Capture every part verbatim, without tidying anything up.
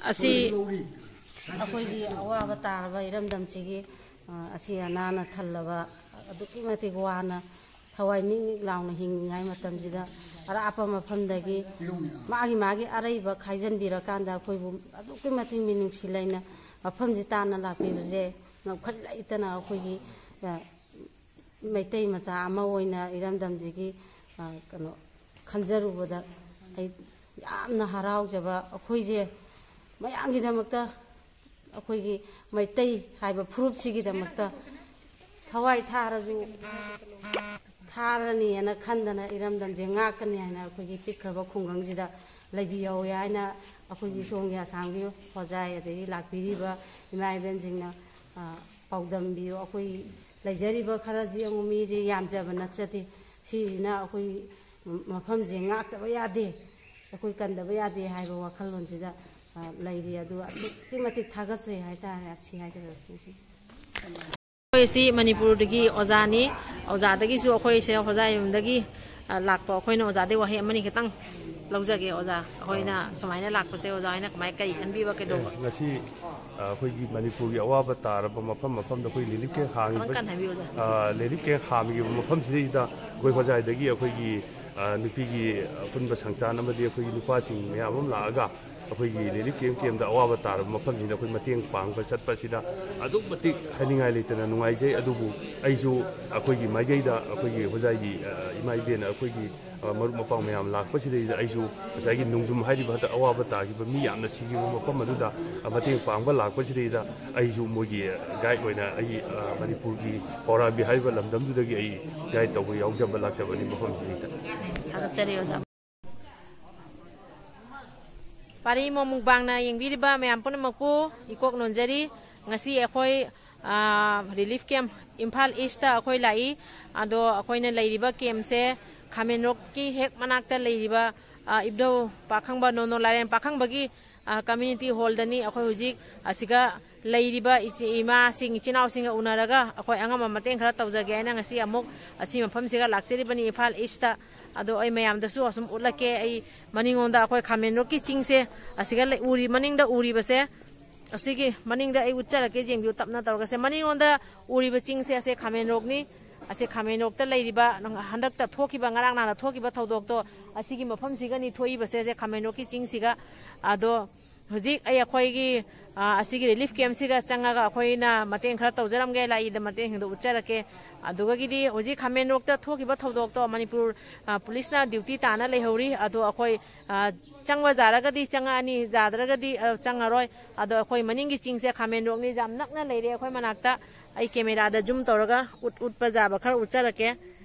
ꯑꯁꯤ ꯑꯩꯈꯣꯏꯒꯤ ꯑꯋꯥꯕ ꯇꯥꯔꯕ ꯏꯔꯝꯗꯝꯁꯤꯒꯤ, ꯑ, ꯑꯁꯤ ꯑꯅꯥꯅ ꯊꯜꯂꯕ, ꯑꯗꯨꯛꯀꯤ ꯃꯇꯤꯛ ꯋꯥꯅ ꯊꯋꯥꯏ ꯅꯤꯛ ꯅꯤꯛ ꯂꯥꯎꯅ ꯍꯤꯡꯉꯤꯉꯥꯏ ꯃꯇꯝꯁꯤꯗ, ꯑꯔꯥꯞꯄ ꯃꯐꯝꯗꯒꯤ ꯃꯥꯒꯤ ꯃꯥꯒꯤ ꯑꯔꯩꯕ ꯈꯥꯏꯖꯟꯕꯤꯔꯀꯥꯟꯗ ꯑꯩꯈꯣꯏꯕꯨ ꯑꯗꯨꯛꯀꯤ ꯃꯇꯤꯛ ꯃꯤꯅꯨꯡꯁꯤ ꯂꯩꯅ ꯃꯐꯝꯁꯤ ꯇꯥꯟꯅ ꯂꯥꯛꯄꯤꯕꯁꯦ ꯉꯝꯈꯩ ꯂꯩꯇꯅ ꯑꯩꯈꯣꯏꯒꯤ, ꯑ, ꯃꯩꯇꯩ ꯃꯆꯥ ꯑꯃ ꯑꯣꯏꯅ ꯏꯔꯝꯗꯝꯁꯤꯒꯤ, ꯑ, ꯀꯩꯅꯣ, ꯈꯟꯖꯔꯨꯕꯗ ꯑꯩ ꯌꯥꯝꯅ ꯍꯔꯥꯎꯖꯕ꯫ ꯑꯩꯈꯣꯏꯁꯦ ꯃꯌꯥꯝꯒꯤꯗꯃꯛꯇ, ꯑꯩꯈꯣꯏꯒꯤ ꯃꯩꯇꯩ ꯍꯥꯏꯕ ꯐꯨꯔꯨꯞꯁꯤꯒꯤꯗꯃꯛꯇ ꯊꯋꯥꯏ ꯊꯥꯔꯁꯨ ꯊꯥꯔꯅꯤꯅ ꯈꯟꯗꯅ ꯏꯔꯝꯗꯝꯁꯦ ꯉꯥꯛꯀꯅꯤ ꯍꯥꯏꯅ ꯑꯩꯈꯣꯏꯒꯤ ꯄꯤꯛꯈ꯭ꯔꯕ ꯈꯨꯡꯒꯪꯁꯤꯗ ꯂꯩꯕꯤꯍꯧꯋꯦ ꯍꯥꯏꯅ ꯑꯩꯈꯣꯏꯒꯤ ꯁꯣꯝꯒꯤ ꯑꯁꯥꯝꯒꯤ ꯍꯣꯖꯥꯏ ꯑꯗꯒꯤ ꯂꯥꯛꯄꯤꯔꯤꯕ ꯏꯃꯥ ꯏꯕꯦꯟꯁꯤꯡꯅ, ꯑ, ꯄꯥꯎꯗꯝꯕꯤꯌꯨ꯫ ꯑꯩꯈꯣꯏ ꯂꯩꯖꯔꯤꯕ ꯈꯔꯁꯤ ꯌꯦꯡꯉꯨ, ꯃꯤꯁꯦ ꯌꯥꯝꯖꯕ ꯅꯠꯆꯗꯦ꯫ ꯁꯤꯁꯤꯅ ꯑꯩꯈꯣꯏ ꯃꯐꯝꯁꯦ ꯉꯥꯛꯇꯕ ꯌꯥꯗꯦ, ꯑꯩꯈꯣꯏ ꯀꯟꯗꯕ ꯌꯥꯗꯦ ꯍꯥꯏꯕ ꯋꯥꯈꯜꯂꯣꯟꯁꯤꯗ, ꯑ, ꯂꯩꯔꯤ꯫ ꯑꯗꯨ ꯑꯗꯨꯛꯀꯤ ꯃꯇꯤꯛ ꯊꯥꯒꯠꯆꯩ ꯍꯥꯏꯇꯥꯔꯦ꯫ ꯑꯁꯤ ꯍꯥꯏꯖꯔꯛꯄꯁꯤ꯫ ꯑꯩꯈꯣꯏ ꯑꯁꯤ ꯃꯅꯤꯄꯨꯔꯗꯒꯤ ꯑꯣꯖꯥꯅꯤ꯫ ꯑꯣꯖꯥꯗꯒꯤꯁꯨ ꯑꯩꯈꯣꯏꯁꯦ ꯍꯣꯖꯥꯏꯔꯣꯝꯗꯒꯤ, ꯑ, ꯂꯥꯛꯄ ꯑꯩꯈꯣꯏꯅ ꯑꯣꯖꯥꯗꯒꯤ ꯋꯥꯍꯩ ꯑꯃꯅꯤ ꯈꯤꯇꯪ ꯂꯧꯖꯒꯦ꯫ ꯑꯣꯖꯥ, ꯑꯩꯈꯣꯏꯅ ꯁꯨꯃꯥꯏꯅ ꯂꯥꯛꯄꯁꯦ ꯑꯣꯖꯥ ꯍꯣꯏꯅ ꯀꯃꯥꯏ, ꯀꯔꯤ ꯈꯟꯕꯤꯕ, ꯀꯩꯗꯧꯕ? ꯑꯦ, ꯉꯁꯤ, ꯑ, ꯑꯩꯈꯣꯏꯒꯤ ꯃꯅꯤꯄꯨꯔꯒꯤ ꯑꯋꯥꯕ ꯇꯥꯔꯕ ꯃꯐꯝ ꯃꯐꯝꯗ ꯑꯩꯈꯣꯏ ꯔꯤꯂꯤꯐ ꯀꯦꯝ ꯈꯤꯇꯪ ꯍꯥꯡꯉꯤꯕ, ꯀꯟꯅ ꯍꯥꯏꯕꯤꯌꯨ, ꯑꯣꯖꯥ꯫ ꯑ, ꯔꯤꯂꯤꯐ ꯀꯦꯝ ꯍꯥꯡꯉꯤꯕ ꯃꯐꯝꯁꯤꯗꯩꯗ ꯑꯩꯈꯣꯏ ꯍꯣꯖꯥꯏꯗꯒꯤ ꯑꯩꯈꯣꯏꯒꯤ, ꯑ, ꯅꯨꯄꯤꯒꯤ ꯑꯄꯨꯟꯕ ꯁꯪꯁꯊꯥꯟ ꯑꯃꯗꯤ ꯑꯩꯈꯣꯏꯒꯤ ꯅꯨꯄꯥꯁꯤꯡ ꯃꯌꯥꯝ ꯑꯃ ꯂꯥꯛꯑꯒ ꯑꯩꯈꯣꯏꯒꯤ ꯔꯤꯂꯤꯐ ꯀꯦꯝ ꯀꯦꯝꯗ ꯑꯋꯥꯕ ꯇꯥꯔꯕ ꯃꯐꯝꯁꯤꯡꯗ ꯑꯩꯈꯣꯏ ꯃꯇꯦꯡ ꯄꯥꯡꯕ ꯆꯠꯄꯁꯤꯗ ꯑꯗꯨꯛ ꯃꯇꯤꯛ ꯍꯥꯏꯅꯤꯡꯉꯥꯏ ꯂꯩꯇꯅ ꯅꯨꯡꯉꯥꯏꯖꯩ꯫ ꯑꯗꯨꯕꯨ ꯑꯩꯁꯨ ꯑꯩꯈꯣꯏꯒꯤ ꯃꯥꯏꯀꯩꯗ ꯑꯩꯈꯣꯏꯒꯤ ꯍꯣꯖꯥꯏꯒꯤ, ꯑ, ꯏꯃꯥ ꯏꯕꯦꯟ ꯑꯩꯈꯣꯏꯒꯤ, ꯑ, ꯃꯔꯨꯞ ꯃꯄꯥꯡ ꯃꯌꯥꯝ ꯂꯥꯛꯄꯁꯤꯗꯩꯗ ꯑꯩꯁꯨ ꯉꯁꯥꯏꯒꯤ ꯅꯣꯡꯖꯨꯝ ꯍꯥꯏꯔꯤꯕ ꯍꯟꯗꯛ ꯑꯋꯥꯕ ꯇꯥꯈꯤꯕ ꯃꯤ ꯌꯥꯝꯅ ꯁꯤꯈꯤꯕ ꯃꯐꯝ ꯑꯗꯨꯗ, ꯑ, ꯃꯇꯦꯡ ꯄꯥꯡꯕ ꯂꯥꯛꯄꯁꯤꯗꯩꯗ ꯑꯩꯁꯨ ꯃꯣꯏꯒꯤ ꯒꯥꯏꯗ ꯑꯣꯏꯅ ꯑꯩ, ꯑ, ꯃꯅꯤꯄꯨꯔꯒꯤ ꯄꯧꯔꯥꯕꯤ ꯍꯥꯏꯔꯤꯕ ꯂꯝꯗꯝꯗꯨꯗꯒꯤ ꯑꯩ ꯒꯥꯏꯗ ꯇꯧꯕ ꯌꯥꯎꯖꯕ ꯂꯥꯛꯆꯕꯅꯤ ꯃꯐꯝꯁꯤꯗꯩꯗ꯫ ꯊꯥꯒꯠꯆꯔꯤ ꯑꯣꯖꯥ꯫ ꯄꯥꯔꯤ ꯏꯃꯣ ꯃꯨꯛꯕꯥꯡꯅ ꯌꯦꯡꯕꯤꯔꯤꯕ ꯃꯌꯥꯝ ꯄꯨꯝꯅꯃꯛꯄꯨ ꯏꯀꯣꯛ ꯅꯣꯟꯖꯔꯤ꯫ ꯉꯁꯤ ꯑꯩꯈꯣꯏ, ꯑ, ꯔꯤꯂꯤꯐ ꯀꯦꯝ ꯏꯝꯐꯥꯜ ꯏꯁꯇ ꯑꯩꯈꯣꯏ ꯂꯥꯛꯏ꯫ ꯑꯗꯣ ꯑꯩꯈꯣꯏꯅ ꯂꯩꯔꯤꯕ ꯀꯦꯝꯁꯦ ꯈꯥꯃꯦꯟꯔꯣꯛꯀꯤ ꯍꯦꯛ ꯃꯅꯥꯛꯇ ꯂꯩꯔꯤꯕ, ꯑ, ꯏꯕꯨꯙꯧ ꯄꯥꯈꯪꯕ ꯅꯣꯅꯣ ꯂꯥꯏꯔꯦꯟ ꯄꯥꯈꯪꯕꯒꯤ, ꯑ, ꯀꯝꯃ꯭ꯌꯨꯅꯤꯇꯤ ꯍꯣꯜꯗꯅꯤ꯫ ꯑꯩꯈꯣꯏ ꯍꯧꯖꯤꯛ ꯑꯁꯤꯒ ꯂꯩꯔꯤꯕ ꯏꯆꯦ ꯏꯃꯥꯁꯤꯡ ꯏꯆꯤꯟ ꯏꯅꯥꯎꯁꯤꯡꯒ ꯎꯅꯔꯒ ꯑꯩꯈꯣꯏ ꯑꯉꯝꯕ ꯃꯇꯦꯡ ꯈꯔ ꯇꯧꯖꯒꯦ ꯍꯥꯏꯅ ꯉꯁꯤ ꯑꯃꯨꯛ ꯑꯁꯤ ꯃꯐꯝꯁꯤꯒ ꯂꯥꯛꯆꯔꯤꯕꯅꯤ, ꯏꯝꯐꯥꯜ ꯏꯁꯇ꯫ ꯑꯗꯣ ꯑꯩ ꯃꯌꯥꯝꯗꯁꯨ ꯑꯁꯨꯝ ꯎꯠꯂꯛꯀꯦ꯫ ꯑꯩ ꯃꯅꯤꯡꯂꯣꯝꯗ ꯑꯩꯈꯣꯏ ꯈꯥꯃꯦꯟ ꯔꯣꯛꯀꯤ ꯆꯤꯡꯁꯦ ꯑꯁꯤꯒ ꯂꯩ-, ꯎꯔꯤ, ꯃꯅꯤꯡꯗ ꯎꯔꯤꯕꯁꯦ, ꯑꯁꯤꯒꯤ ꯃꯅꯤꯡꯗ ꯑꯩ ꯎꯠꯆꯔꯛꯀꯦ, ꯌꯦꯡꯕꯤꯌꯨ ꯇꯞꯅ ꯇꯧꯔꯒꯁꯦ꯫ ꯃꯅꯤꯡꯂꯣꯝꯗ ꯎꯔꯤꯕ ꯆꯤꯡꯁꯦ ꯑꯁꯦ ꯈꯥꯃꯦꯟ ꯔꯣꯛꯅꯤ꯫ ꯑꯁꯦ ꯈꯥꯃꯦꯟ ꯔꯣꯛꯇ ꯂꯩꯔꯤꯕ ꯅꯪ ꯍꯟꯗꯛꯇ ꯊꯣꯛꯈꯤꯕ, ꯉꯔꯥꯡ ꯅꯍꯥꯟꯗ ꯊꯣꯛꯈꯤꯕ ꯊꯧꯗꯣꯛꯇꯣ ꯑꯁꯤꯒꯤ ꯃꯐꯝꯁꯤꯒꯅꯤ ꯊꯣꯛꯏꯕꯁꯦ, ꯑꯁꯦ ꯈꯥꯃꯦꯟ ꯔꯣꯛꯀꯤ ꯆꯤꯡꯁꯤꯒ꯫ ꯑꯗꯣ ꯍꯧꯖꯤꯛ ꯑꯩ ꯑꯩꯈꯣꯏꯒꯤ, ꯑ, ꯑꯁꯤꯒꯤ ꯔꯤꯂꯤꯐ ꯀꯦꯝꯁꯤꯒ ꯆꯪꯉꯒ ꯑꯩꯈꯣꯏꯅ ꯃꯇꯦꯡ ꯈꯔ ꯇꯧꯖꯔꯝꯒꯦ, ꯂꯥꯛꯏꯗ ꯃꯇꯦꯡꯁꯤꯡꯗꯣ ꯎꯠꯆꯔꯛꯀꯦ꯫ ꯑꯗꯨꯗꯒꯤꯗꯤ ꯍꯧꯖꯤꯛ ꯈꯥꯃꯦꯟ ꯔꯣꯛꯇ ꯊꯣꯛꯈꯤꯕ ꯊꯧꯗꯣꯛꯇꯣ ꯃꯅꯤꯄꯨꯔ, ꯑ, ꯄꯨꯂꯤꯁꯅ ꯗ꯭ꯌꯨꯇꯤ ꯇꯥꯅ ꯂꯩꯍꯧꯔꯤ꯫ ꯑꯗꯣ ꯑꯩꯈꯣꯏ, ꯑ, ꯆꯪꯕ ꯌꯥꯔꯒꯗꯤ ꯆꯪꯉꯛꯑꯅꯤ, ꯌꯥꯗ꯭ꯔꯒꯗꯤ, ꯑ, ꯆꯪꯉꯔꯣꯏ꯫ ꯑꯗꯣ ꯑꯩꯈꯣꯏ ꯃꯅꯤꯡꯒꯤ ꯆꯤꯡꯁꯦ ꯈꯥꯃꯦꯟ ꯔꯣꯛꯅꯤ, ꯌꯥꯝ ꯅꯛꯅ ꯂꯩꯔꯦ ꯑꯩꯈꯣꯏ ꯃꯅꯥꯛꯇ꯫ ꯑꯩ ꯀꯦꯃꯦꯔꯥꯗ ꯖꯨꯝ ꯇꯧꯔꯒ ꯎꯠ-, ꯎꯠꯄ ꯌꯥꯕ ꯈꯔ ꯎꯠꯆꯔꯛꯀꯦ꯫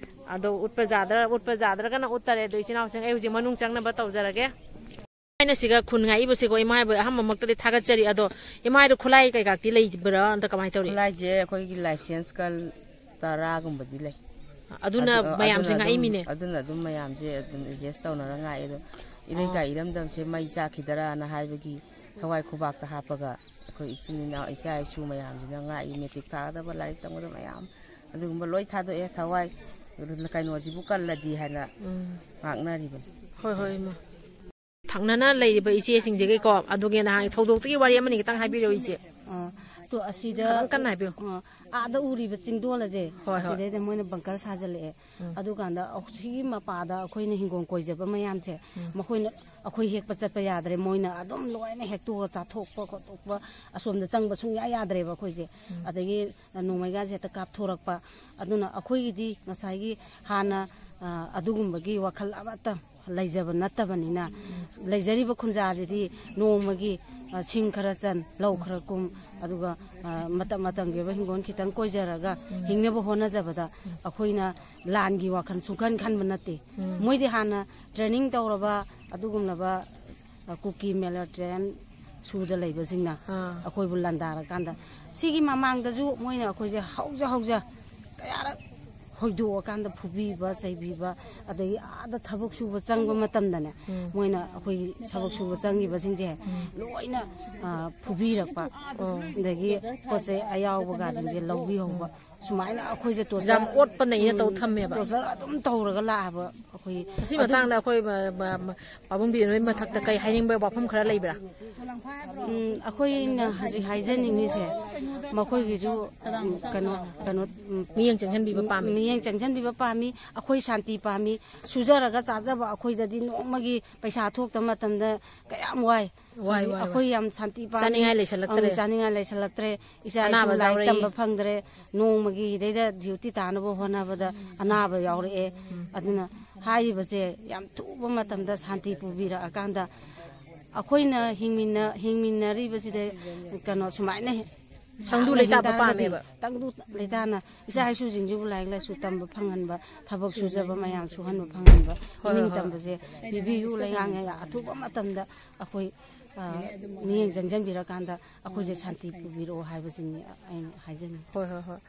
ꯑꯗꯣ ꯎꯠꯄ ꯌꯥꯗ꯭ꯔ-, ꯎꯠꯄ ꯌꯥꯗ꯭ꯔꯒꯅ ꯎꯠꯇꯔꯦ꯫ ꯑꯗꯣ ꯏꯆꯤꯟ ꯏꯅꯥꯎꯁꯤꯡ, ꯑꯩ ꯍꯧꯖꯤꯛ ꯃꯅꯨꯡ ꯆꯪꯅꯕ ꯇꯧꯖꯔꯒꯦ꯫ ꯑꯩꯅ ꯁꯤꯒ ꯈꯨꯟ ꯉꯥꯛꯏꯕꯁꯦꯀꯣ, ꯏꯃꯥ ꯍꯥꯏꯕꯨ ꯑꯍꯥꯟꯕꯃꯛꯇꯗꯤ ꯊꯥꯒꯠꯆꯔꯤ꯫ ꯑꯗꯣ ꯏꯃꯥ ꯍꯥꯏꯗꯣ ꯈꯨꯠꯂꯥꯏ ꯀꯩꯀꯥꯗꯤ ꯂꯩꯕ꯭ꯔꯥ? ꯑꯝꯇ ꯀꯃꯥꯏꯅ ꯇꯧꯔꯤ? ꯈꯨꯠꯂꯥꯏꯁꯦ ꯑꯩꯈꯣꯏꯒꯤ ꯂꯥꯏꯁꯦꯟꯁ ꯀꯜ ꯇꯔꯥꯒꯨꯝꯕꯗꯤ ꯂꯩ꯫ ꯑꯗꯨꯅ ꯑꯗꯨ-, ꯃꯌꯥꯝꯁꯦ ꯑꯗꯨꯅ ꯑꯗꯨꯝ, ꯉꯥꯛꯏꯃꯤꯅꯦ꯫ ꯑꯗꯨꯅ ꯑꯗꯨꯝ ꯃꯌꯥꯝꯁꯦ ꯑꯗꯨꯝ ꯑꯦꯗꯖꯁ ꯇꯧꯅꯔ ꯉꯥꯛꯑꯦ꯫ ꯑꯗꯣ ꯏꯔꯩꯀꯥꯏ ꯑꯣ꯫ ꯏꯔꯝꯗꯝꯁꯦ ꯃꯩ ꯆꯥꯛꯈꯤꯗꯔꯅ ꯍꯥꯏꯕꯒꯤ ꯊꯋꯥꯏ ꯈꯨꯕꯥꯛꯇ ꯍꯥꯞꯄꯒ ꯑꯩꯈꯣꯏ ꯏꯆꯤꯟ ꯏꯅꯥꯎ, ꯏꯆꯥ ꯏꯁꯨ ꯃꯌꯥꯝꯁꯤꯅ ꯉꯥꯛꯏ꯫ ꯃꯦꯇ꯭ꯔꯤꯛ ꯊꯥꯒꯗꯕ, ꯂꯥꯏꯔꯤꯛ ꯇꯝꯒꯗꯕ ꯃꯌꯥꯝ ꯑꯗꯨꯒꯨꯝꯕ ꯂꯣꯏ ꯊꯥꯗꯣꯛꯑꯦ꯫ ꯊꯋꯥꯏ ꯀꯩꯅꯣꯁꯤꯕꯨ ꯀꯜꯂꯗꯤ ꯍꯥꯏꯅ ꯎꯝ꯫ ꯉꯥꯛꯅꯔꯤꯕꯅꯤ꯫ ꯍꯣꯏ, ꯍꯣꯏ, ꯏꯃꯥ꯫ ꯊꯪꯅꯅ ꯂꯩꯔꯤꯕ ꯏꯆꯦꯁꯤꯡꯁꯤꯒꯤꯀꯣ, ꯑꯗꯨꯒꯤ ꯅꯍꯥꯟꯒꯤ ꯊꯧꯗꯣꯛꯇꯨꯒꯤ ꯋꯥꯔꯤ ꯑꯃꯅꯤ ꯈꯤꯇꯪ ꯍꯥꯏꯕꯤꯔꯛꯑꯣ, ꯏꯆꯦ꯫ ꯑ, ꯇꯣ, ꯑꯁꯤꯗ, ꯈꯤꯇꯪ ꯀꯟꯅ ꯍꯥꯏꯕꯤꯌꯨ꯫ ꯑ, ꯑꯥꯗ ꯎꯔꯤꯕ ꯆꯤꯡꯗꯣꯜ ꯑꯁꯦ, ꯍꯣꯏ, ꯍꯣꯏ꯫ ꯑꯁꯤꯗꯩꯗ ꯃꯣꯏꯅ ꯕꯪꯀꯔ ꯁꯥꯖꯜꯂꯛꯑꯦ꯫ ꯎꯝ꯫ ꯑꯗꯨꯀꯥꯟꯗ ꯑ-, ꯁꯤꯒꯤ ꯃꯄꯥꯗ ꯑꯩꯈꯣꯏꯅ ꯍꯤꯡꯒꯣꯜ ꯀꯣꯏꯖꯕ ꯃꯌꯥꯝꯁꯦ, ꯎꯝ꯫ ꯃꯈꯣꯏꯅ, ꯑꯩꯈꯣꯏ ꯍꯦꯛꯄ ꯆꯠꯄ ꯌꯥꯗ꯭ꯔꯦ, ꯃꯣꯏꯅ ꯑꯗꯨꯝ ꯂꯣꯏꯅ ꯍꯦꯛꯇꯣꯛꯑ ꯆꯥꯊꯣꯛꯄ ꯈꯣꯠꯇꯣꯛꯄ, ꯑꯁꯣꯝꯗ ꯆꯪꯕ ꯁꯨꯡꯌꯥ ꯌꯥꯗ꯭ꯔꯦꯕ ꯑꯩꯈꯣꯏꯁꯦ꯫ ꯎꯝ꯫ ꯑꯗꯒꯤ ꯅꯣꯡꯃꯩꯒꯥꯁꯦ ꯍꯦꯛꯇ ꯀꯥꯞꯊꯣꯔꯛꯄ꯫ ꯑꯗꯨꯅ ꯑꯩꯈꯣꯏꯒꯤꯗꯤ ꯉꯁꯥꯏꯒꯤ ꯍꯥꯟꯅ, ꯑ, ꯑꯗꯨꯒꯨꯝꯕꯒꯤ ꯋꯥꯈꯜ ꯑꯃꯠꯇ ꯂꯩꯖꯕ ꯅꯠꯇꯕꯅꯤꯅ, ꯂꯩꯖꯔꯤꯕ ꯈꯨꯟꯖꯥꯁꯤꯗꯤ ꯅꯣꯡꯃꯒꯤ, ꯑ, ꯁꯤꯡ ꯈꯔ ꯆꯟ, ꯂꯧ ꯈꯔ ꯀꯨꯝ, ꯑꯗꯨꯒ, ꯑ, ꯃꯇꯝ ꯃꯇꯝꯒꯤ ꯑꯣꯏꯕ ꯍꯤꯡꯒꯣꯜ ꯈꯤꯇꯪ ꯀꯣꯏꯖꯔꯒ ꯍꯤꯡꯅꯕ ꯍꯣꯠꯅꯖꯕꯗ ꯑꯩꯈꯣꯏꯅ ꯂꯥꯟꯒꯤ ꯋꯥꯈꯜ ꯁꯨꯡꯈꯟ ꯈꯟꯕ ꯅꯠꯇꯦ꯫ ꯎꯝ꯫ ꯃꯣꯏꯗꯤ ꯍꯥꯟꯅ ꯇ꯭ꯔꯦꯅꯤꯡ ꯇꯧꯔꯕ ꯑꯗꯨꯒꯨꯝꯂꯕ, ꯑ, ꯀꯨꯀꯤ ꯃꯤꯂꯤꯇꯦꯟ ꯁꯨꯗ ꯂꯩꯕꯁꯤꯡꯅ ꯑꯥ꯫ ꯑꯩꯈꯣꯏꯕꯨ ꯂꯥꯟꯗꯥꯔꯀꯥꯟꯗ, ꯁꯤꯒꯤ ꯃꯃꯥꯡꯗꯁꯨ ꯃꯣꯏꯅ ꯑꯩꯈꯣꯏꯁꯦ ꯍꯧꯖ ꯍꯧꯖ ꯀꯌꯥꯔꯛ ꯍꯣꯏꯗꯣꯛꯑꯀꯥꯟꯗ ꯐꯨꯕꯤꯕ, ꯆꯩꯕꯤꯕ, ꯑꯗꯒꯤ ꯑꯥꯗ ꯊꯕꯛ ꯁꯨꯕ ꯆꯪꯕ ꯃꯇꯝꯗꯅꯦ, ꯎꯝ꯫ ꯃꯣꯏꯅ ꯑꯩꯈꯣꯏꯒꯤ ꯊꯕꯛ ꯁꯨꯕ ꯆꯪꯈꯤꯕꯁꯤꯡꯁꯦ ꯎꯝ꯫ ꯂꯣꯏꯅ, ꯑ, ꯐꯨꯕꯤꯔꯛꯄ, ꯑꯣ꯫ ꯑꯗꯒꯤ ꯄꯣꯠ ꯆꯩ ꯑꯌꯥꯎꯕꯒꯁꯤꯡꯁꯦ ꯂꯧꯕꯤꯍꯧꯕ꯫ ꯎꯝ꯫ ꯁꯨꯃꯥꯏꯅ ꯑꯩꯈꯣꯏꯁꯦ ꯇꯣꯔꯆꯔ, ꯌꯥꯝ ꯑꯣꯠꯄ ꯅꯩꯅ ꯇꯧ ꯊꯝꯃꯦꯕ꯫ ꯇꯣꯔꯆꯔ ꯑꯗꯨꯝ ꯇꯧꯔꯒ ꯂꯥꯛꯑꯕ ꯑꯩꯈꯣꯏ꯫ ꯑꯁꯤ ꯃꯇꯥꯡꯗ ꯑꯩꯈꯣꯏ ꯃ-, ꯃ-, ꯃ-, ꯄꯥꯕꯨꯡ ꯕꯤꯔꯦꯟ ꯍꯣꯏ ꯃꯊꯛꯇ ꯀꯩ ꯍꯥꯏꯅꯤꯡꯕ ꯋꯥꯐꯝ ꯈꯔ ꯂꯩꯕ꯭ꯔꯥ? ꯎꯝ, ꯑꯩꯈꯣꯏꯅ ꯍꯧꯖꯤꯛ ꯍꯥꯏꯖꯅꯤꯡꯉꯤꯁꯦ, ꯃꯈꯣꯏꯒꯤꯁꯨ, ꯎꯝ, ꯀꯩꯅꯣ, ꯀꯩꯅꯣ, ꯎꯝ, ꯃꯤꯠꯌꯦꯡ ꯆꯪꯁꯤꯟꯕꯤꯕ ꯄꯥꯝꯃꯤ꯫ ꯃꯤꯠꯌꯦꯡ ꯆꯪꯁꯤꯟꯕꯤꯕ ꯄꯥꯝꯃꯤ꯫ ꯑꯩꯈꯣꯏ ꯁꯥꯟꯇꯤ ꯄꯥꯝꯃꯤ꯫ ꯁꯨꯖꯔꯒ ꯆꯥꯖꯕ ꯑꯩꯈꯣꯏꯗꯗꯤ ꯅꯣꯡꯃꯒꯤ ꯄꯩꯁꯥ ꯊꯣꯛꯇꯕ ꯃꯇꯝꯗ ꯀꯌꯥꯝ ꯋꯥꯏ꯫ ꯋꯥꯏ, ꯍꯧꯖꯤꯛ ꯋꯥꯏ, ꯋꯥꯏ꯫ ꯑꯩꯈꯣꯏ ꯌꯥꯝ ꯁꯥꯟꯇꯤ ꯄꯥꯝꯃꯤ꯫ ꯆꯥꯅꯤꯡꯉꯥꯏ ꯂꯩꯁꯜꯂꯛꯇ꯭ꯔꯦ꯫ ꯑꯪ, ꯆꯥꯅꯤꯡꯉꯥꯏ ꯂꯩꯁꯜꯂꯛꯇ꯭ꯔꯦ꯫ ꯏꯆꯥ ꯏꯁꯨ ꯑꯅꯥꯕ ꯂꯥꯏꯔꯤꯛ ꯌꯥꯎꯔꯛꯏ꯫ ꯇꯝꯕ ꯐꯪꯗ꯭ꯔꯦ꯫ ꯅꯣꯡꯃꯒꯤ ꯁꯤꯗꯩꯗ ꯗ꯭ꯌꯨꯇꯤ ꯇꯥꯅꯕ ꯍꯣꯠꯅꯕꯗ ꯑꯅꯥꯕ ꯌꯥꯎꯔꯛꯑꯦ꯫ ꯎꯝ꯫ ꯑꯗꯨꯅ ꯍꯥꯏꯔꯤꯕꯁꯦ ꯌꯥꯝ ꯊꯨꯕ ꯃꯇꯝꯗ ꯁꯥꯟꯇꯤ ꯄꯨꯕꯤꯔꯛꯑꯀꯥꯟꯗ ꯑꯩꯈꯣꯏꯅ ꯍꯤꯡꯃꯤꯟꯅ-, ꯍꯤꯡꯃꯤꯟꯅꯔꯤꯕꯁꯤꯗ ꯀꯩꯅꯣ ꯁꯨꯃꯥꯏꯅ ꯁꯪꯗꯨ ꯁꯥꯡꯅ ꯂꯩꯇꯥꯕ ꯍꯤꯡ ꯇꯥꯔꯒꯗꯤ ꯄꯥꯝꯃꯦꯕ꯫ ꯇꯪꯗꯨ ꯂꯩꯇꯥꯅ ꯏꯆꯥ ꯏꯁꯨꯁꯤꯡꯁꯤꯕꯨ ꯂꯥꯏꯔꯤꯛ ꯂꯥꯏꯁꯨ ꯇꯝꯕ ꯐꯪꯍꯟꯕ, ꯊꯕꯛ ꯁꯨꯖꯕ ꯃꯌꯥꯝ ꯁꯨꯍꯟꯕ ꯐꯪꯍꯟꯕ, ꯍꯣꯏ, ꯍꯣꯏ, ꯅꯤꯡ ꯍꯣꯏ꯫ ꯇꯝꯕꯁꯦ ꯄꯤꯕꯤꯌꯨ꯫ ꯂꯩꯉꯥꯛꯅ ꯑꯊꯨꯕ ꯃꯇꯝꯗ ꯑꯩꯈꯣꯏ, ꯑ, ꯃꯤꯠꯌꯦꯡ ꯆꯪꯁꯤꯟꯕꯤꯔꯀꯥꯟꯗ ꯑꯩꯈꯣꯏꯁꯦ ꯁꯥꯟꯇꯤ ꯄꯨꯕꯤꯔꯛꯑꯣ ꯍꯥꯏꯕꯁꯤꯅꯤ ꯑꯩꯅ ꯍꯥꯏꯖꯅꯤꯡꯉꯤ꯫ ꯍꯣꯏ, ꯍꯣꯏ, ꯍꯣꯏ꯫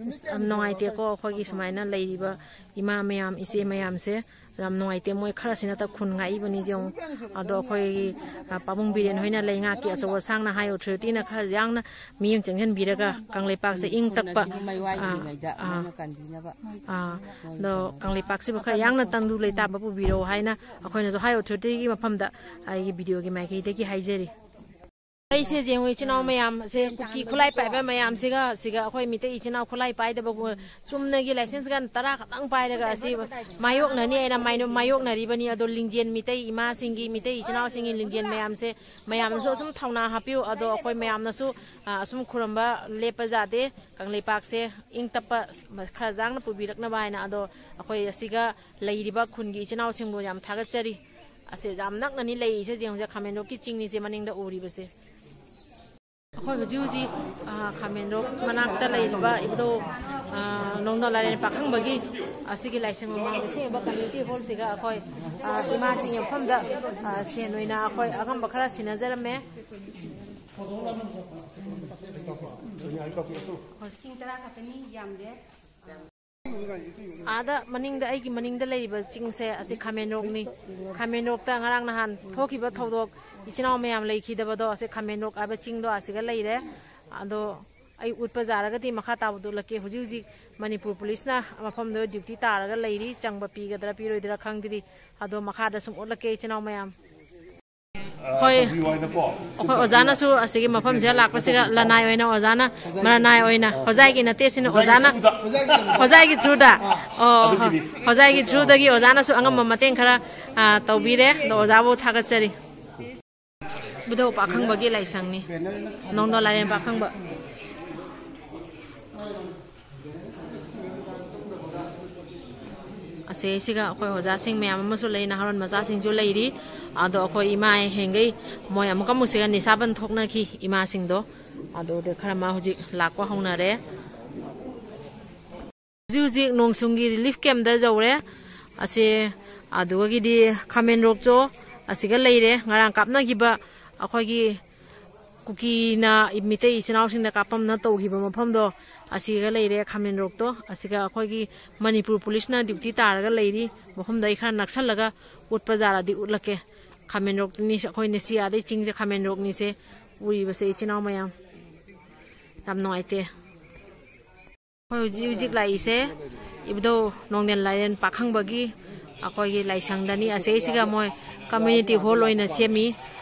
ꯑꯁ, ꯌꯥꯝ ꯅꯨꯡꯉꯥꯏꯇꯦꯀꯣ, ꯑꯩꯈꯣꯏꯒꯤ ꯁꯨꯃꯥꯏꯅ ꯂꯩꯔꯤꯕ ꯏꯃꯥ ꯃꯌꯥꯝ, ꯏꯆꯦ ꯃꯌꯥꯝꯁꯦ꯫ ꯌꯥꯝ ꯅꯨꯡꯉꯥꯏꯇꯦ, ꯃꯣꯏ ꯈꯔꯁꯤꯅꯇ ꯈꯨꯟ ꯉꯥꯛꯏꯕꯅꯤ ꯌꯦꯡꯉꯨ꯫ ꯑꯗꯣ ꯑꯩꯈꯣꯏꯒꯤ, ꯑ, ꯄꯥꯕꯨꯡ ꯕꯤꯔꯦꯟ ꯍꯣꯏꯅ ꯂꯩꯉꯥꯛꯀꯤ ꯑꯆꯧ ꯑꯁꯥꯡꯅ, ꯍꯥꯏ ꯑꯣꯊꯣꯔꯤꯇꯤꯅ ꯈꯔ ꯌꯥꯡꯅ ꯃꯤꯠꯌꯦꯡ ꯆꯪꯁꯤꯟꯕꯤꯔꯒ ꯀꯪꯂꯩꯄꯥꯛꯁꯦ ꯏꯪ ꯇꯞꯄ, ꯈꯨꯟ ꯑꯁꯤꯕꯨ ꯃꯩ ꯋꯥꯏꯒꯤꯗ꯭ꯔꯤꯉꯩꯗ ꯑꯥ, ꯅꯪꯅ ꯀꯟꯕꯤꯅꯕ꯫ ꯑꯥ, ꯑꯗꯣ ꯀꯪꯂꯩꯄꯥꯛꯁꯤꯕꯨ ꯈꯔ ꯌꯥꯡꯅ ꯇꯪꯗꯨ ꯂꯩꯇꯥꯕ ꯄꯨꯕꯤꯔꯛꯎ ꯍꯥꯏꯅ ꯑꯩꯈꯣꯏꯅꯁꯨ ꯍꯥꯏ ꯑꯣꯊꯣꯔꯤꯇꯤꯒꯤ ꯃꯐꯝꯗ ꯑꯩꯒꯤ ꯚꯤꯗꯤꯑꯣꯒꯤ ꯃꯥꯏꯀꯩꯗꯒꯤ ꯍꯥꯏꯖꯔꯤ꯫ ꯑꯩꯁꯦ ꯌꯦꯡꯉꯨ, ꯏꯆꯤꯟ ꯏꯅꯥꯎ ꯃꯌꯥꯝꯁꯦ, ꯀꯨꯀꯤ ꯈꯨꯠꯂꯥꯏ ꯄꯥꯏꯕ ꯃꯌꯥꯝꯁꯤꯒ, ꯁꯤꯒ ꯑꯩꯈꯣꯏ ꯃꯤꯇꯩ ꯏꯆꯤꯟ ꯏꯅꯥꯎ ꯈꯨꯠꯂꯥꯏ ꯄꯥꯏꯗꯕ ꯆꯨꯝꯅꯒꯤ ꯂꯥꯏꯁꯦꯟꯁ ꯒꯟ ꯇꯔꯥ ꯈꯛꯇꯪ ꯄꯥꯏꯔꯒ ꯑꯁꯤ ꯃꯥꯌꯣꯛꯅꯅꯤ ꯍꯥꯏꯅ ꯃꯥꯏꯅꯣ-, ꯃꯥꯌꯣꯛꯅꯔꯤꯕꯅꯤ꯫ ꯑꯗꯣ ꯂꯤꯡꯖꯦꯜ, ꯃꯤꯇꯩ ꯏꯃꯥꯁꯤꯡꯒꯤ, ꯃꯤꯇꯩ ꯏꯆꯤꯟ ꯏꯅꯥꯎꯁꯤꯡꯒꯤ ꯂꯤꯡꯖꯦꯜ ꯃꯌꯥꯝꯁꯦ ꯃꯌꯥꯝꯅꯁꯨ ꯑꯁꯨꯝ ꯊꯧꯅꯥ ꯍꯥꯞꯄꯤꯌꯨ꯫ ꯑꯗꯣ ꯑꯩꯈꯣꯏ ꯃꯌꯥꯝꯅꯁꯨ, ꯑ, ꯑꯁꯨꯝ ꯈꯨꯔꯨꯝꯕ ꯂꯦꯞꯄ ꯌꯥꯗꯦ꯫ ꯀꯪꯂꯩꯄꯥꯛꯁꯦ ꯏꯪ ꯇꯞꯄ ꯈꯔ ꯌꯥꯡꯅ ꯄꯨꯕꯤꯔꯛꯅꯕ ꯍꯥꯏꯅ꯫ ꯑꯗꯣ ꯑꯩꯈꯣꯏ ꯑꯁꯤꯒ ꯂꯩꯔꯤꯕ ꯈꯨꯟꯒꯤ ꯏꯆꯤꯟ ꯏꯅꯥꯎꯁꯤꯡꯕꯨ ꯌꯥꯝ ꯊꯥꯒꯠꯆꯔꯤ꯫ ꯑꯁꯦ ꯌꯥꯝ ꯅꯛꯅꯅꯤ ꯂꯩꯔꯤꯁꯦ, ꯌꯦꯡꯉꯨꯁꯦ, ꯈꯥꯃꯦꯟꯂꯣꯛꯀꯤ ꯆꯤꯡꯅꯤꯁꯦ ꯃꯅꯤꯡꯗ ꯎꯔꯤꯕꯁꯦ꯫ ꯑꯩꯈꯣꯏ ꯍꯧꯖꯤꯛ ꯍꯧꯖꯤꯛ, ꯑ, ꯈꯥꯃꯦꯟꯂꯣꯛ ꯃꯅꯥꯛꯇ ꯂꯩꯔꯤꯕ ꯏꯕꯨꯙꯧ, ꯑ, ꯅꯣꯡꯗꯣꯟ ꯂꯥꯏꯔꯦꯟ ꯄꯥꯈꯪꯕꯒꯤ ꯑꯁꯤꯒꯤ ꯂꯥꯏꯁꯪ ꯃꯃꯥꯡꯗ ꯁꯦꯝꯕ ꯀꯝꯃ꯭ꯌꯨꯅꯤꯇꯤ ꯍꯣꯜꯁꯤꯒ ꯑꯩꯈꯣꯏ, ꯑ, ꯏꯃꯥꯁꯤꯡ ꯌꯣꯛꯐꯝꯗ, ꯑ, ꯁꯦꯟ ꯑꯣꯏꯅ ꯑꯩꯈꯣꯏ ꯑꯉꯝꯕ ꯈꯔ ꯁꯤꯟꯅꯖꯔꯝꯃꯦ꯫ ꯍꯣꯏ, ꯆꯤꯡ ꯇꯔꯥ ꯈꯛꯇꯅꯤ, ꯌꯥꯝꯗꯦ꯫ ꯑꯥꯗ ꯃꯅꯤꯡꯗ, ꯑꯩꯒꯤ ꯃꯅꯤꯡꯗ ꯂꯩꯔꯤꯕ ꯆꯤꯡꯁꯦ, ꯑꯁꯤ ꯈꯥꯃꯦꯟꯂꯣꯛꯅꯤ꯫ ꯈꯥꯃꯦꯟꯂꯣꯛꯇ ꯉꯔꯥꯡ ꯅꯍꯥꯟ ꯊꯣꯛꯈꯤꯕ ꯊꯧꯗꯣꯛ, ꯏꯆꯤꯟ ꯏꯅꯥꯎ ꯃꯌꯥꯝ ꯂꯩꯈꯤꯗꯕꯗꯣ, ꯑꯁꯤ ꯈꯥꯃꯦꯟꯂꯣꯛ ꯍꯥꯏꯕ ꯆꯤꯡꯗꯣ ꯑꯁꯤꯒ ꯂꯩꯔꯦ꯫ ꯑꯗꯣ ꯑꯩ ꯎꯠꯄ ꯌꯥꯔꯒꯗꯤ ꯃꯈꯥ ꯇꯥꯕꯗꯨ ꯎꯠꯂꯛꯀꯦ꯫ ꯍꯧꯖꯤꯛ ꯍꯧꯖꯤꯛ ꯃꯅꯤꯄꯨꯔ ꯄꯨꯂꯤꯁꯅ ꯃꯐꯝꯗꯨꯗ ꯗ꯭ꯌꯨꯇꯤ ꯇꯥꯔꯒ ꯂꯩꯔꯤ꯫ ꯆꯪꯕ ꯄꯤꯒꯗ꯭ꯔꯥ ꯄꯤꯔꯣꯏꯗ꯭ꯔꯥ ꯈꯪꯗ꯭ꯔꯤ꯫ ꯑꯗꯣ ꯃꯈꯥꯗ ꯁꯨꯝ ꯎꯠꯂꯛꯀꯦ, ꯏꯆꯤꯟ ꯏꯅꯥꯎ ꯃꯌꯥꯝ꯫ ꯍꯣꯏ꯫ ꯑꯩꯈꯣꯏ ꯑꯣꯖꯥꯅꯁꯨ ꯑꯁꯤꯒꯤ ꯃꯐꯝꯁꯤꯗ ꯂꯥꯛꯄꯁꯤꯒ ꯂꯅꯥꯏ ꯑꯣꯏꯅ ꯑꯣꯖꯥꯅ, ꯃꯔꯅꯥꯏ ꯑꯣꯏꯅ, ꯍꯣꯖꯥꯏꯒꯤ ꯅꯠꯇꯦ, ꯁꯤꯅ ꯑꯣꯖꯥꯒꯤ ꯑꯣꯖꯥꯅ, through-ꯗ꯫ ꯍꯣꯖꯥꯏꯒꯤ through-ꯗ꯫ ꯑꯣ, ꯑꯗꯨꯒꯤꯗꯤ꯫ ꯍꯣꯖꯥꯏꯒꯤ through-ꯗꯒꯤ ꯑꯣꯖꯥꯅꯁꯨ ꯑꯉꯝꯕ ꯃꯇꯦꯡ ꯈꯔ, ꯑ, ꯇꯧꯕꯤꯔꯦ꯫ ꯑꯗꯣ ꯑꯣꯖꯥꯕꯨ ꯊꯥꯒꯠꯆꯔꯤ꯫ ꯏꯕꯨꯙꯧ ꯄꯥꯈꯪꯕꯒꯤ ꯂꯥꯏꯁꯪꯅꯤ꯫ ꯅꯣꯡꯗꯣꯟ ꯂꯥꯏꯔꯦꯝ ꯄꯥꯈꯪꯕ꯫ ꯑꯁꯤꯁꯤꯒ ꯑꯩꯈꯣꯏ ꯑꯣꯖꯥꯁꯤꯡ ꯃꯌꯥꯝ ꯑꯃꯁꯨ ꯂꯩ, ꯅꯍꯥꯔꯣꯜ ꯃꯆꯥꯁꯤꯡꯁꯨ ꯂꯩꯔꯤ꯫ ꯑꯗꯣ ꯑꯩꯈꯣꯏ ꯏꯃꯥ ꯍꯦꯡꯒꯩ ꯃꯣꯏ ꯑꯃꯨꯛꯀ ꯑꯃꯨꯛꯁꯤꯒ ꯅꯤꯁꯥꯕꯟ ꯊꯣꯛꯅꯈꯤ ꯏꯃꯥꯁꯤꯡꯗꯣ꯫ ꯑꯗꯨꯗ ꯈꯔ ꯑꯃ ꯍꯧꯖꯤꯛ ꯂꯥꯛꯄ ꯍꯧꯅꯔꯦ꯫ ꯍꯧꯖꯤꯛ ꯍꯧꯖꯤꯛ ꯅꯣꯡꯁꯨꯡꯒꯤ relief camp-ꯇ ꯌꯧꯔꯦ꯫ ꯑꯁꯦ, ꯑꯗꯨꯒꯤꯗꯤ ꯈꯥꯃꯦꯟ ꯔꯣꯛꯇꯣ ꯑꯁꯤꯒ ꯂꯩꯔꯦ꯫ ꯉꯔꯥꯡ ꯀꯥꯞꯅꯈꯤꯕ ꯑꯩꯈꯣꯏꯒꯤ ꯀꯨꯀꯤꯅ ꯃꯤꯇꯩ ꯏꯆꯤꯟ ꯏꯅꯥꯎꯁꯤꯡꯅ ꯀꯥꯞꯄꯝꯅ ꯇꯧꯈꯤꯕ ꯃꯐꯝꯗꯣ ꯑꯁꯤꯒ ꯂꯩꯔꯦ ꯈꯥꯃꯦꯟ ꯔꯣꯛꯇꯣ꯫ ꯑꯁꯤꯒ ꯑꯩꯈꯣꯏꯒꯤ ꯃꯅꯤꯄꯨꯔ ꯄꯨꯂꯤꯁꯅ duty ꯇꯥꯔꯒ ꯂꯩꯔꯤ꯫ ꯃꯐꯝꯗꯣ ꯑꯩ ꯈꯔ ꯅꯛꯁꯜꯂꯒ ꯎꯠꯄ ꯌꯥꯔꯗꯤ ꯎꯠꯂꯛꯀꯦ꯫ ꯈꯥꯃꯦꯟ ꯔꯣꯛꯇꯅꯤ ꯑꯩꯈꯣꯏꯅ ꯁꯤ ꯑꯥꯗꯩ ꯆꯤꯡꯁꯦ ꯈꯥꯃꯦꯟ ꯔꯣꯛꯅꯤꯁꯦ ꯎꯔꯤꯕꯁꯦ ꯏꯆꯤꯟ ꯏꯅꯥꯎ ꯃꯌꯥꯝ꯫ ꯌꯥꯝ ꯅꯨꯡꯉꯥꯏꯇꯦ꯫ ꯑꯩꯈꯣꯏ ꯍꯧꯖꯤꯛ ꯍꯧꯖꯤꯛ ꯂꯥꯛꯏꯁꯦ ꯏꯕꯨꯙꯧ ꯅꯣꯡꯗꯦꯟ ꯂꯥꯏꯔꯦꯟ ꯄꯥꯈꯪꯕꯒꯤ ꯑꯩꯈꯣꯏꯒꯤ ꯂꯥꯏꯁꯪꯗꯅꯤ꯫ ꯑꯁꯤꯁꯤꯒ ꯃꯣꯏ community hall ꯑꯣꯏꯅ ꯁꯦꯝꯃꯤ꯫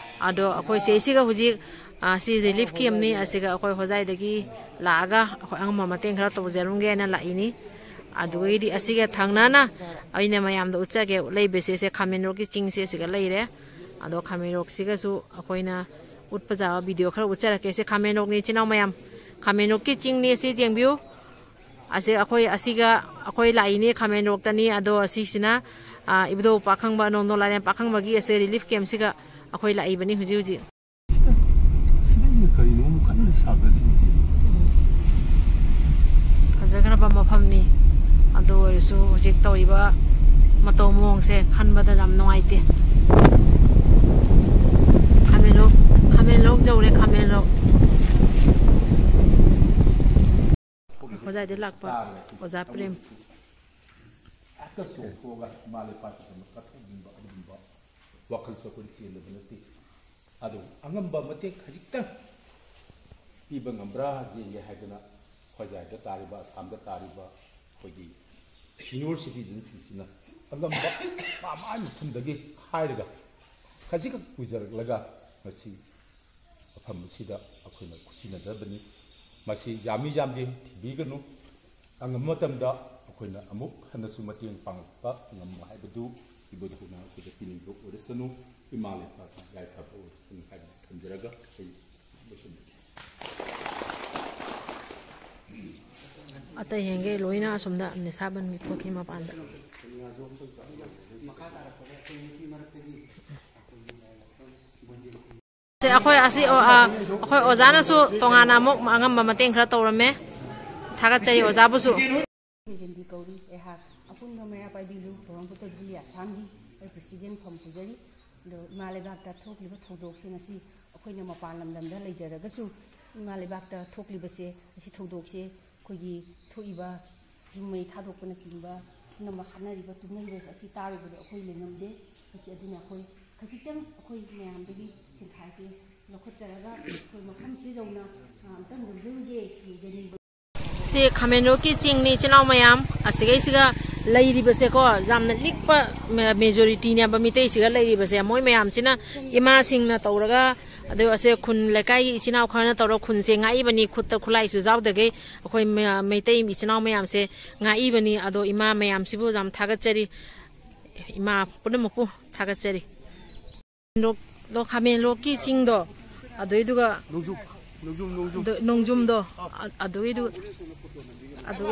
ꯑꯗꯣ ꯑꯩꯈꯣꯏ ꯁꯤꯁꯤꯒ ꯍꯧꯖꯤꯛ, ꯑ, ꯁꯤ relief camp-ꯅꯤ꯫ ꯑꯁꯤꯒ ꯑꯩꯈꯣꯏ ꯍꯣꯖꯥꯏꯗꯒꯤ ꯂꯥꯛꯑꯒ ꯑꯩꯈꯣꯏ ꯑꯉꯝꯕ ꯃꯇꯦꯡ ꯈꯔ ꯇꯧꯖꯔꯝꯒꯦ ꯍꯥꯏꯅ ꯂꯥꯛꯏꯅꯤ꯫ ꯑꯗꯨꯒꯤꯗꯤ ꯑꯁꯤꯒ ꯊꯪꯅꯅ ꯑꯩꯅ ꯃꯌꯥꯝꯗ ꯎꯠꯆꯒꯦ ꯂꯩꯕꯁꯦ, ꯁꯦ ꯈꯥꯃꯦꯟꯔꯣꯛꯀꯤ ꯆꯤꯡꯁꯦ ꯁꯤꯒ ꯂꯩꯔꯦ꯫ ꯑꯗꯣ ꯈꯥꯃꯦꯟꯔꯣꯛꯁꯤꯒꯁꯨ ꯑꯩꯈꯣꯏꯅ ꯎꯠꯄ ꯌꯥꯕ video ꯈꯔ ꯎꯠꯆꯔꯛꯀꯦ꯫ ꯁꯦ ꯈꯥꯃꯦꯟꯔꯣꯛꯅꯤ ꯏꯆꯤꯟ ꯏꯅꯥꯎ ꯃꯌꯥꯝ, ꯈꯥꯃꯦꯟꯔꯣꯛꯀꯤ ꯆꯤꯡꯅꯤ꯫ ꯁꯤ ꯌꯦꯡꯕꯤꯌꯨ꯫ ꯑꯁꯤ ꯑꯩꯈꯣꯏ, ꯑꯁꯤꯒ ꯑꯩꯈꯣꯏ ꯂꯥꯛꯏꯅꯦ ꯈꯥꯃꯦꯟꯔꯣꯛꯇꯅꯤ꯫ ꯑꯗꯣ ꯑꯁꯤꯁꯤꯅ, ꯑ, ꯏꯕꯨꯙꯧ ꯄꯥꯈꯪꯕ, ꯅꯣꯡꯗꯣꯟ ꯂꯥꯏꯔꯦꯝ ꯄꯥꯈꯪꯕꯒꯤ ꯑꯁꯤ relief camp-ꯁꯤꯒ ꯑꯩꯈꯣꯏ ꯂꯥꯛꯏꯕꯅꯤ ꯍꯧꯖꯤꯛ ꯍꯧꯖꯤꯛ꯫ ꯁꯤꯗꯩꯁꯤꯗ ꯀꯔꯤꯅꯣ ꯑꯃꯨꯛ ꯀꯟꯅ ꯁꯥꯒꯠꯂꯤꯁꯦ? ꯐꯖꯈ꯭ꯔꯕ ꯃꯐꯝꯅꯤ꯫ ꯑꯗꯨ ꯑꯣꯏꯔꯁꯨ ꯍꯧꯖꯤꯛ ꯇꯧꯔꯤꯕ ꯃꯇꯧ ꯃꯑꯣꯡꯁꯦ ꯈꯟꯕꯗ ꯌꯥꯝ ꯅꯨꯡꯉꯥꯏꯇꯦ꯫ ꯈꯥꯃꯦꯟꯂꯣꯛ, ꯈꯥꯃꯦꯟꯂꯣꯛ ꯌꯧꯔꯦ, ꯈꯥꯃꯦꯟꯂꯣꯛ꯫ ꯍꯣꯖꯥꯏꯗ ꯂꯥꯛꯄ ꯑꯣꯖꯥ ꯄ꯭ꯔꯦꯝ꯫ ꯍꯦꯛꯇ ꯆꯣꯡꯊꯣꯛꯑꯒ ꯏꯃꯥ ꯂꯩꯄꯥꯛꯀꯤꯗꯃꯛ ꯀꯠꯊꯣꯛꯅꯤꯡꯕ ꯑꯗꯨꯒꯨꯝꯕ ꯋꯥꯈꯜꯁꯨ ꯑꯩꯈꯣꯏꯅ ꯆꯦꯟꯗꯕ ꯅꯠꯇꯦ꯫ ꯑꯗꯨ ꯑꯉꯝꯕ ꯃꯇꯦꯡ ꯈꯖꯤꯛꯇꯪ ꯄꯤꯕ ꯉꯝꯕ꯭ꯔꯥ ꯌꯦꯡꯒꯦ ꯍꯥꯏꯗꯅ ꯍꯣꯖꯥꯏꯗ ꯇꯥꯔꯤꯕ, ꯑꯁꯥꯝꯗ ꯇꯥꯔꯤꯕ ꯑꯩꯈꯣꯏꯒꯤ senior citizenꯁꯤꯡꯁꯤꯅ ꯑꯉꯝꯕ ꯃꯥ ꯃꯥꯒꯤ ꯃꯐꯝꯗꯒꯤ ꯍꯥꯏꯔꯒ ꯈꯖꯤꯛꯈꯛ ꯄꯨꯖꯔꯛꯂꯒ ꯉꯁꯤ ꯃꯐꯝ ꯑꯁꯤꯗ ꯑꯩꯈꯣꯏꯅ ꯈꯨꯠꯁꯤꯟꯅꯖꯕꯅꯤ꯫ ꯃꯁꯤ ꯌꯥꯝꯃꯤ ꯌꯥꯝꯗꯦ ꯊꯤꯕꯤꯒꯅꯨ꯫ ꯑꯉꯝꯕ ꯃꯇꯝꯗ ꯑꯩꯈꯣꯏꯅ ꯑꯃꯨꯛ ꯍꯟꯅꯁꯨ ꯃꯇꯦꯡ ꯄꯥꯡꯂꯛꯄ ꯉꯝꯕ ꯍꯥꯏꯕꯗꯨ ꯏꯕꯨꯙꯧꯅ ꯑꯩꯈꯣꯏꯗ ꯄꯤꯅꯤꯡꯕ ꯑꯣꯏꯔꯁꯅꯨ, ꯏꯃꯥ ꯂꯩꯄꯥꯛꯅ ꯌꯥꯏꯐꯕ ꯑꯣꯏꯔꯁꯅꯨ ꯍꯥꯏꯕꯁꯤ ꯊꯝꯖꯔꯒ ꯑꯩ ꯂꯣꯏꯁꯤꯟꯖꯒꯦ꯫ ꯑꯇꯩ ꯍꯦꯟꯒꯩ ꯂꯣꯏꯅ ꯑꯁꯣꯝꯗ ꯅꯤꯁꯥꯕꯟꯒꯤ ꯊꯣꯛꯈꯤ ꯃꯄꯥꯟꯗ꯫ ꯁꯦ, ꯑꯩꯈꯣꯏ ꯑꯁꯤ, ꯑꯣ, ꯑ, ꯑꯩꯈꯣꯏ ꯑꯣꯖꯥꯅꯁꯨ ꯇꯣꯉꯥꯟꯅ ꯑꯃꯨꯛ ꯑꯉꯝꯕ ꯃꯇꯦꯡ ꯈꯔ ꯇꯧꯔꯝꯃꯦ꯫ ꯊꯥꯒꯠꯆꯔꯤ ꯑꯣꯖꯥꯕꯨꯁꯨ꯫ ꯊꯣꯏꯖꯤꯟꯕꯤ ꯀꯧꯔꯤ꯫ ꯑꯩꯍꯥꯛ ꯑꯄꯨꯟꯕ ꯃꯩꯔꯥ ꯄꯥꯏꯕꯤ ꯂꯨ ꯊꯧꯔꯝ ꯄꯨꯊꯣꯛꯄꯤ ꯑꯁꯥꯝꯒꯤ ꯑꯩ president ꯐꯝ ꯄꯨꯖꯔꯤ꯫ ꯑꯗꯣ ꯏꯃꯥ ꯂꯩꯕꯥꯛꯇ ꯊꯣꯛꯂꯤꯕ ꯊꯧꯗꯣꯛꯁꯤꯡ ꯑꯁꯤ ꯑꯩꯈꯣꯏꯅ ꯃꯄꯥꯟ ꯂꯝꯗꯝꯗ ꯂꯩꯖꯔꯒꯁꯨ ꯏꯃꯥ ꯂꯩꯕꯥꯛꯇ ꯊꯣꯛꯂꯤꯕꯁꯦ, ꯑꯁꯤ ꯊꯧꯗꯣꯛꯁꯦ ꯑꯩꯈꯣꯏꯒꯤ ꯊꯣꯛꯏꯕ ꯌꯨꯝ ꯃꯩ ꯊꯥꯗꯣꯛꯄꯅꯆꯤꯡꯕ ꯄꯨꯝꯅꯃꯛ ꯍꯥꯠꯅꯔꯤꯕ ꯇꯨꯝꯅꯔꯤꯕꯁꯦ ꯑꯁꯤ ꯇꯥꯔꯨꯕꯗ ꯑꯩꯈꯣꯏ ꯂꯩꯉꯝꯗꯦ꯫ ꯑꯁꯤ ꯑꯗꯨꯅ ꯑꯩꯈꯣꯏ ꯈꯖꯤꯛꯇꯪ ꯑꯩꯈꯣꯏ ꯃꯌꯥꯝꯗꯒꯤ ꯁꯦꯟꯊꯥꯁꯦ ꯂꯧꯈꯠꯆꯔꯒ ꯑꯩꯈꯣꯏ ꯃꯐꯝꯁꯤ ꯌꯧꯅ, ꯑ, ꯑꯝꯇꯪ ꯌꯧꯖꯔꯨꯒꯦ, ꯌꯧꯖꯅꯤꯡꯕ꯫ ꯁꯤ ꯈꯥꯃꯦꯟꯂꯣꯛꯀꯤ ꯆꯤꯡꯅꯤ, ꯏꯆꯤꯜ ꯏꯅꯥꯎ ꯃꯌꯥꯝ꯫ ꯑꯁꯤꯒꯩꯁꯤꯒ ꯂꯩꯔꯤꯕꯁꯦꯀꯣ, ꯌꯥꯝꯅ ꯂꯤꯛꯄ ꯃꯦ-, majorityꯅꯦꯕ ꯃꯤꯇꯩꯁꯤꯒ ꯂꯩꯔꯤꯕꯁꯦ꯫ ꯃꯣꯏ ꯃꯌꯥꯝꯁꯤꯅ ꯏꯃꯥꯁꯤꯡꯅ ꯇꯧꯔꯒ, ꯑꯗꯨ ꯑꯁꯦ ꯈꯨꯟ ꯂꯩꯀꯥꯏꯒꯤ ꯏꯆꯤꯜ ꯏꯅꯥꯎ ꯈꯔꯅ ꯇꯧꯔꯒ ꯈꯨꯟꯁꯦ ꯉꯥꯛꯏꯕꯅꯤ, ꯈꯨꯠꯇ ꯈꯨꯠꯂꯥꯏꯁꯨ ꯌꯥꯎꯗꯈꯩ꯫ ꯑꯩꯈꯣꯏ ꯃ-, ꯃꯩꯇꯩ ꯏꯆꯤꯜ ꯏꯅꯥꯎ ꯃꯌꯥꯝꯁꯦ ꯉꯥꯛꯏꯕꯅꯤ꯫ ꯑꯗꯣ ꯏꯃꯥ ꯃꯌꯥꯝꯁꯤꯕꯨ ꯌꯥꯝ ꯊꯥꯒꯠꯆꯔꯤ, ꯏꯃꯥ ꯄꯨꯝꯅꯃꯛꯄꯨ ꯊꯥꯒꯠꯆꯔꯤ꯫ ꯂꯣꯛ-, ꯂꯣꯛ-, ꯈꯥꯃꯦꯟꯂꯣꯛꯀꯤ ꯆꯤꯡꯗꯣ, ꯑꯗꯨꯏꯗꯨꯒ ꯅꯣꯡꯖꯨꯝ, ꯅꯣꯡꯖꯨꯝ, ꯅꯣꯡꯖꯨꯝ꯫ ꯑꯗꯨ, ꯅꯣꯡꯖꯨꯝꯗꯣ, ꯑ-, ꯑꯗꯨꯒꯤꯗꯨ, ꯑꯗꯨ,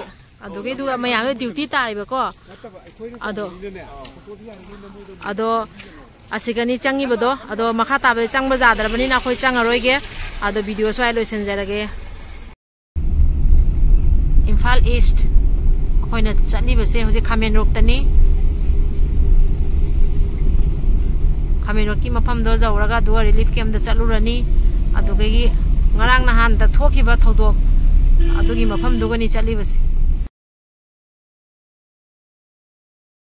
ꯑꯗꯨꯒꯤꯗꯨꯒ ꯃꯌꯥꯝꯗ duty ꯇꯥꯔꯤꯕꯀꯣ꯫ ꯅꯠꯇꯕ, ꯑꯩꯈꯣꯏꯅ ꯑꯗꯣ, ꯇꯧꯕꯅꯤꯅꯅꯦ, ꯐꯣꯇꯣꯗꯤ ꯌꯥꯔꯤꯉꯩ ꯅꯝꯃꯣꯏꯗꯕꯅꯤ꯫ ꯑꯗꯣ ꯑꯁꯤꯒꯅꯤ ꯆꯪꯉꯤꯕꯗꯣ, ꯑꯗꯣ ꯃꯈꯥ ꯇꯥꯕꯗꯤ ꯆꯪꯕ ꯌꯥꯗ꯭ꯔꯕꯅꯤꯅ ꯑꯩꯈꯣꯏ ꯆꯪꯉꯔꯣꯏꯒꯦ꯫ ꯑꯗꯣ video ꯁ꯭ꯋꯥꯏ ꯂꯣꯏꯁꯤꯟꯖꯔꯒꯦ꯫ ꯏꯝꯐꯥꯜ East ꯑꯩꯈꯣꯏꯅ ꯆꯠꯂꯤꯕꯁꯦ ꯍꯧꯖꯤꯛ ꯈꯥꯃꯦꯟꯂꯣꯛꯇꯅꯤ꯫ ꯈꯥꯃꯦꯟꯂꯣꯛꯀꯤ ꯃꯐꯝꯗꯣ ꯌꯧꯔꯒ ꯑꯗꯨꯒ relief campꯇ ꯆꯠꯂꯨꯔꯅꯤ꯫ ꯑꯗꯨꯗꯒꯤ ꯉꯔꯥꯡ ꯅꯍꯥꯟꯗ ꯊꯣꯛꯈꯤꯕ ꯊꯧꯗꯣꯛ ꯑꯗꯨꯒꯤ ꯃꯐꯝꯗꯨꯒꯅꯤ ꯆꯠꯂꯤꯕꯁꯦ꯫